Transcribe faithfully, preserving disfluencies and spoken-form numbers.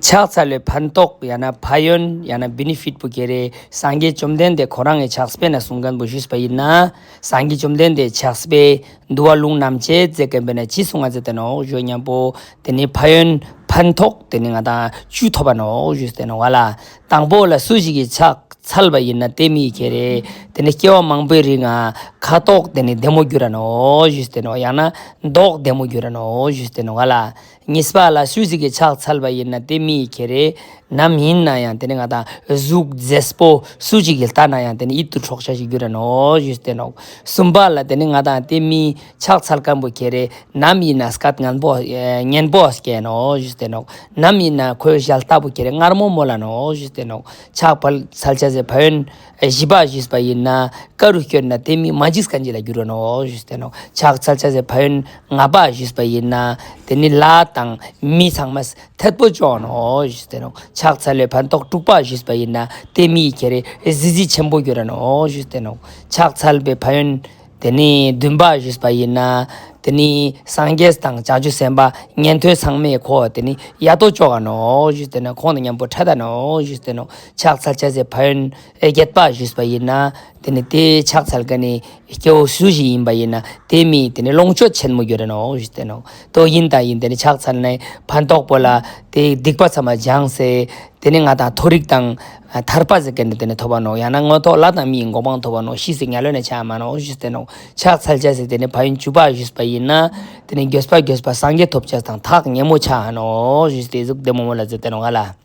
ཕྱག་འཚལ་བའི་ཕན་ཐོགས་ཡང་ན་ཕན་ཡོན་ཡང་ན་བེ་ནི་ཕིཊ་པོ་ཁྱེར་རེ་སངས་རྒྱས་བཅོམ་ལྡན་འདས་ཁོ་རང་གི་ཕྱག་དཔེ་ན་གསུང་མཁན་པོ་ཞུས་པ་ཡིན་ན། སངས་རྒྱས་བཅོམ་ལྡན་འདས་ཕྱག་དཔེ་འདུལ་བ་ལུང་རྣམ་འབྱེད་ཟེར་མཁན་པོ་ན་ཅི་གསུང་ང་ཟེར་ཏེ་ནོག་ཞུ་ཉམ་པོ། དེ་ནི་ཕན་ཡོན་ཕན་ཐོགས་དེ་ནི་ང་དང་བཅུ་ཐོབ་པ་ནོག་ཞུས་ཏེ་ནོག་ལ། དང་པོ་ལ་སུ་ཞིག་གི་ཕྱག་འཚལ་བ་ཡིན་ན་དེ་མི་ཁྱེར་རེ་དེ་ནི་སྐྱེ་བ་མང་པོའི་རིང་ང་ཁ་དོག་དེ་ནི་བདེ་མོ་འགྱུར་ར་ནོག་ཞུས་ཏེ་ནོག། ཡང་ན་མདོག་བདེ་མོ་འགྱུར་ར་ནོག་ཞུས་ཏེ་ནོག་ལ། གཉིས་པ་ལ་སུ་ཞིག་གི་ཕྱག་འཚལ་བ་ཡིན་ན་དེ་མི་ཁྱེར་རེ་ནམ་ཡིན་ན་ཡང་དེ་ནི་ང་དང་གཟུགས་མཛེས་པོ་སུ་ཞིག་གི་ལྟ་ན་ཡང་དེ་ནི་ཡིད་དུ་འཕྲོག་ཤེས་ཤིག་འགྱུར་ར་ནོག་ཞུས་ཏེ་ནོག། གསུམ་པ་ལ་དེ་ནི་ང་དང་དེ་མི་ཕྱག་འཚལ་མཁན་པོ་ཁྱེར་རེ་ནམ་ཡིན་ན་སྐད་སྙན་པོ་སྙན་པོ་སྐྱེ་ནོག་ཞུས་ཏེ་ནོག། ནམ་ཡིན་ན་ཁོའི་ཞལ་ལྟ་བུ་ཁྱེར་རེ་མངར་མོ་མོལ་ལ་ནོག་ཞུས་ཏེ་ནོག། ཕྱག་འཚལ་ཅེས་སི་ཕན་ཡོན་བཞི་པ་ཞུས་པ་ཡིན་ན་ཀ་རུ་སྐྱོན་ན་དེ་མི་མ་འཇིགས་མཁན་ཅིག་ལ་འགྱུར་ར་ནོག་ཞུས་ཏེ་ནོག། ཕྱག་འཚལ་ཅེས་སི་ཕན་ཡོན་ལྔ་པ་ཞུས་པ་ཡིན་ན་དེ་ནི་ལྷ་དང་མི་ཚང་མས་ཐད་པོ་ཅོ་ནོག་ཞུས་ཏེ་ནོག། ཕྱག་འཚལ་བའི་ཕན་ཐོགས་དྲུག་པ་ཞུས་པ་ཡིན་ན་དེ་མི་ཁྱེར་རེ་གཟི་བརྗིད་ཆེན་པོ་འགྱུར་ར་ནོག་ཞུས་ཏེ་ནོག། ཕྱག་འཚལ་བའི་ཕན་ཡོན་དེ་ནི་བདུན་པ་ཞུས་པ་ཡིན་ན་དེ་ནི་སངས་རྒྱས་དང་བྱང་ཆུབ་སེམས་དཔའ་ཉན་ཐོས་ཚང་མས་ཁོ་དེ་ནི་ཡ་ཏོ་ཅོ་ག་ནོག་ཞུས་ཏེ་ནོག། ཁོང་དང་མཉམ་པོ་འཕྲད་ད་ནོག་ཞུས་ཏེ་ནོག། ཕྱག་འཚལ་ཅེས་སི་ཕན་ཡོན་བརྒྱད་པ་ཞུས་པ་ཡིན་ན་དེ་ནི་དེ་ཕྱག་འཚལ་མཁན་ནི་སྐྱེ་བོ་སུ་ཞིག་ཡིན་པ་ཡིན་ན་དེ་མི་དེ་ནི་ལོངས་སྤྱོད་ཆེན་མོ་འགྱུར་ར་ནོག་ཞུས་ཏེ་ནོག། དོ་ཡིན་ད་ཡིན་དེ་ནི་ཕྱག་འཚལ་ནི་ཕན་ཐོགས་པོ་ལ་དེ་སྡིག་པ་ཚང་མ་སྦྱངས་སེ་དེ་ནི་ང་དང་མཐོ་རིས་དང་ཐར་པ་ཟེར་མཁན་ནི་དེ་ནི་ཐོབ་པ་ནོག། ཡང་ན་མངོན་མཐོ་ལྷ་དང་མིའི་གོ་འཕང་ཐོབ་པ་ནོག། ཤི་སེ་དམྱལ་བའི་ནང་ཆ་མ་ནོག་ཞུས་ཏེ་ནོག། ཕྱག་འཚལ་ཅེས་སི་དེ་ནི་ཕན་ཡོན་བཅུ་པ་ཞུས་པ་ཡིན་ན་དེ་ནི་འགྱོད་པ་འགྱོད་པ་སངས་རྒྱས་ཐོབ་ཅེས་དང་ཐག་ཉེ་མོ་ཆ་ནོག་ཞུས་ཏེ་ཟུག་བདེ་མོ་མོལ་ལ་ཟེར་ཏེ་ནོག་ལ།